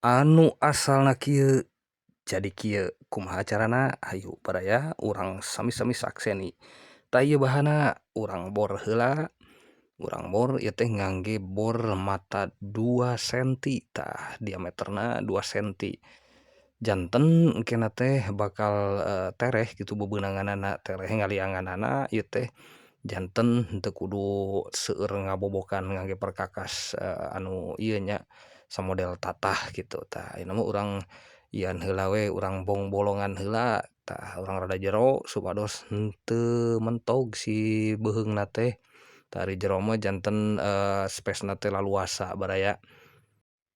Anu asalna kieu jadi kieu, kumaha carana? Hayu baraya urang sami-sami sakseni. Tah ieu bahanna urang bor heula, urang bor ieu teh ngangge bor mata 2 senti tah diameterna 2 senti. Janten engkena teh bakal tereh kitu bebeunanganana, tereh ngalianganana ieu teh janten henteu kudu seueur ngabobokan ngangge perkakas anu ieu nya samodel tatah kitu tah. Ayeuna mah urang ian heula we, urang bongbolongan heula tah, urang rada jero supados henteu mentog si beuheungna teh. Tah ari jero mah janten spesna teh laluasa baraya.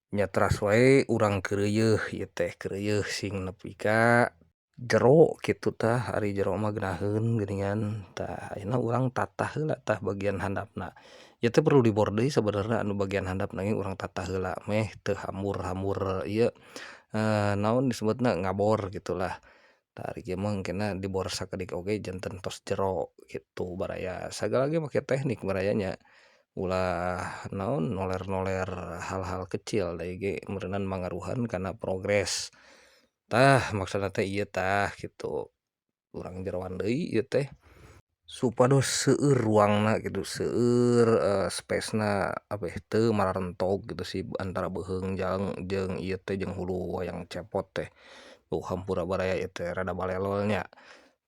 Nya teras wae urang keureuyeuh ieu teh, keureuyeuh sing nepi ka jero kitu tah, ari jero mah geunaheun geuningan. Tah ayeuna urang tatah heula tah bagian handapna, ieu teh perlu dibor deui sabenerna anu bagian handapna ge urang tatah heula meh teu hambur-hambur ieu naon disebutna ngabor gitulah. Tah ari kieu mah engkena dibor sakedik oge janten tos jero kitu baraya, sagala ge make teknik baraya nya, ulah naon noler-noler hal-hal kecil da ieu ge meureunan mangaruhan kana progres. Tah maksudna teh ieu tah kitu, urang jeroan deui ieu teh supados seueur ruangna kitu, seueur spesna abeh teu mararentog kitu si antara beuheung jeung ieu teh jeung hulu wayang cepot teh. Tuh hampura baraya ieu teh rada balelol nya,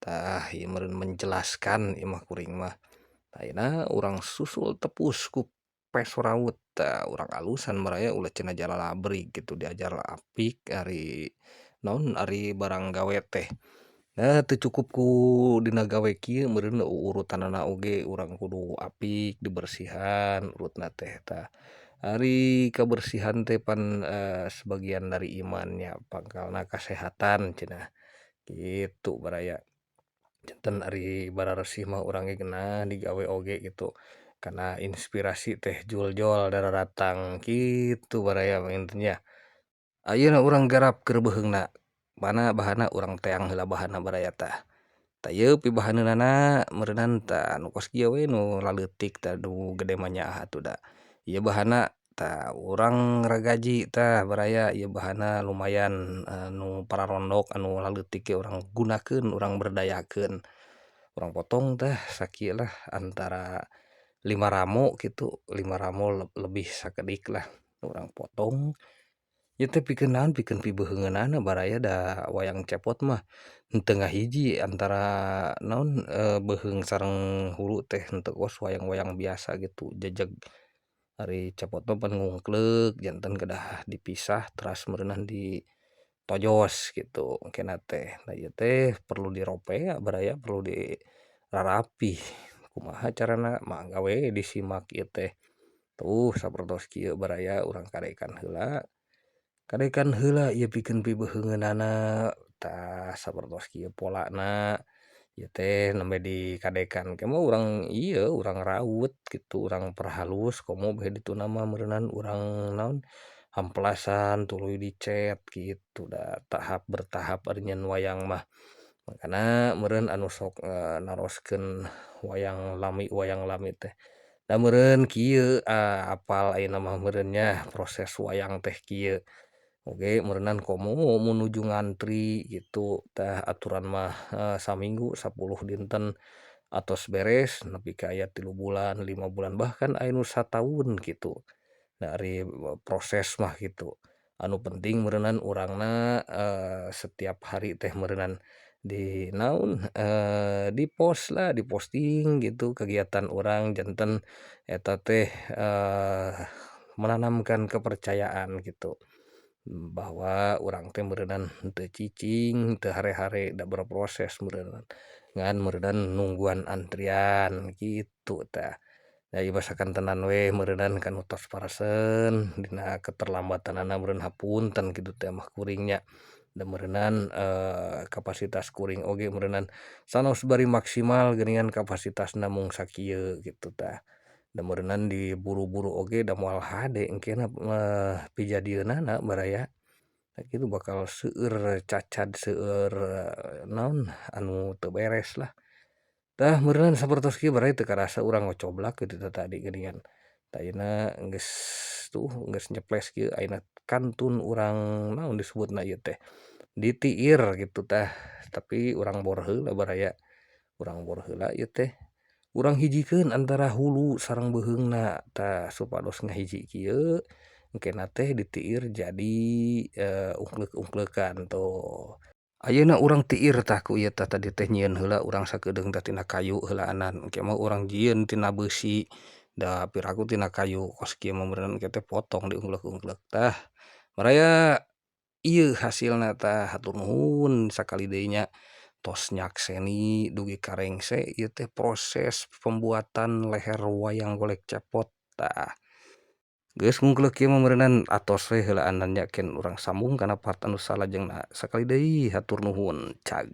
tah ieu meureun menjelaskan ieu mah kuring mah. Ayeuna urang susul tepus ku peso raut tah, urang alusan baraya ulah cenah jalalabrig kitu diajar apik ari naon ari barang gawe teh. Teu cukup ku dina gawe kieu meureun uurutanana oge urang kudu apik dibersihan urutna teh tah. Ari kabersihan teh pan sebagian dari iman nya, pangkalna kasehatan cenah kitu baraya. Janten ari bararesih mah urang ge geunah digawe oge kitu kana inspirasi teh juljol dararatang kitu baraya panginten nya. Ayeuna urang garap keur beuheungna, mana bahanna urang teang heula bahanna baraya tah. Tah ieu pibahaneunana meureunan tah nu kos kieu we nu laleutik tah nu gede mah nyaah atuh da. Ieu bahanna tah urang ragaji tah baraya ieu bahanna lumayan anu pararondok anu laleutik ge urang gunakeun urang berdayakeun. Urang potong tah sakieu lah antara 5 ramo kitu, 5 ramo lebih sakedik lah urang potong. Ieu teh pikeun naon, pikeun pibeheungeunana baraya da wayang cepot mah henteu ngahiji antara naon beuheung sareng hulu teh henteu kos wayang-wayang biasa gitu jejeg. Ari cepot mah pan ngungkleuk janten kedah dipisah teras meureunan ditojos kitu engkena teh. Nah ieu teh perlu diropea baraya, perlu dirarapih kumaha carana mangga we disimak ieu teh. Tuh sapertos kieu baraya urang karekan heula, karekan heula ieu pikeun pibeheungeunana tah sapertos kieu polana ieu teh nembe dikadekan ke mah urang ieu urang raut kitu, urang perhalus komo beh dituna mah meureunan urang naon hampelasan tuluy dicet kitu da tahap bertahap ari nyeun wayang mah. Mangkana meureun anu sok naroskeun wayang lami teh da meureun kieu apal ayeuna mah meureun nya proses wayang teh kieu. Oge meureunan komo mun nuju ngantri kitu tah aturan mah saminggu 10 dinten atos beres nepi ka aya 3 bulan 5 bulan bahkan aya nu sataun kitu. Da ari proses mah kitu anu penting meureunan urangna setiap hari teh meureunan di naon di post lah, di posting gitu kegiatan urang janten eta teh menanamkan kepercayaan gitu bahwa urang teh meureunan henteu cicing teu hare-hare da berproses meureunan ngan meureunan nungguan antrian kitu tah. Da ieu mah sakantenan we meureunan kanu tos paresen dina keterlambatanana meureun hapunten kitu teh mah kuring nya. Da meureunan kapasitas kuring oge meureunan sanaos bari maksimal geuningan kapasitasna mung sakieu kitu tah. Da meureunan diburu-buru oge da moal hade engkena pijadieunana baraya. Da kitu bakal seueur cacad seueur naon anu teu beres lah. Tah meureun sapertos kieu baraya teu karasa urang ngocoblak kitu teh tadi geuningan. Tah ayeuna geus tuh geus nyeples kieu ayeuna kantun urang naon disebutna ieu teh ditiir gitu tah, tapi urang bor heula baraya, urang bor heula ieu teh urang hijikeun antara hulu sareng beuheungna tah supados ngahiji kieu engkena teh ditiir jadi ungkleuk-ungkleukan tuh. Ayeuna urang tiir tah ku ieu tah tadi teh nyieun heula urang sakedeung teh tina kayu heulaanan engke mah urang jieun tina beusi da piraku tina kayu kos kieu mah meureun engke teh potong diungkleuk-ungkleuk tah. Baraya ieu hasilna tah hatur nuhun sakali deui nya tos nyakseni dugi ka rengse ieu teh proses pembuatan leher wayang golek cepot tah. Geus ngungkleuk kieu mah meureunan atos we heulaanan nya ken urang sambung kana part anu salajengna sakali deui hatur nuhun cag.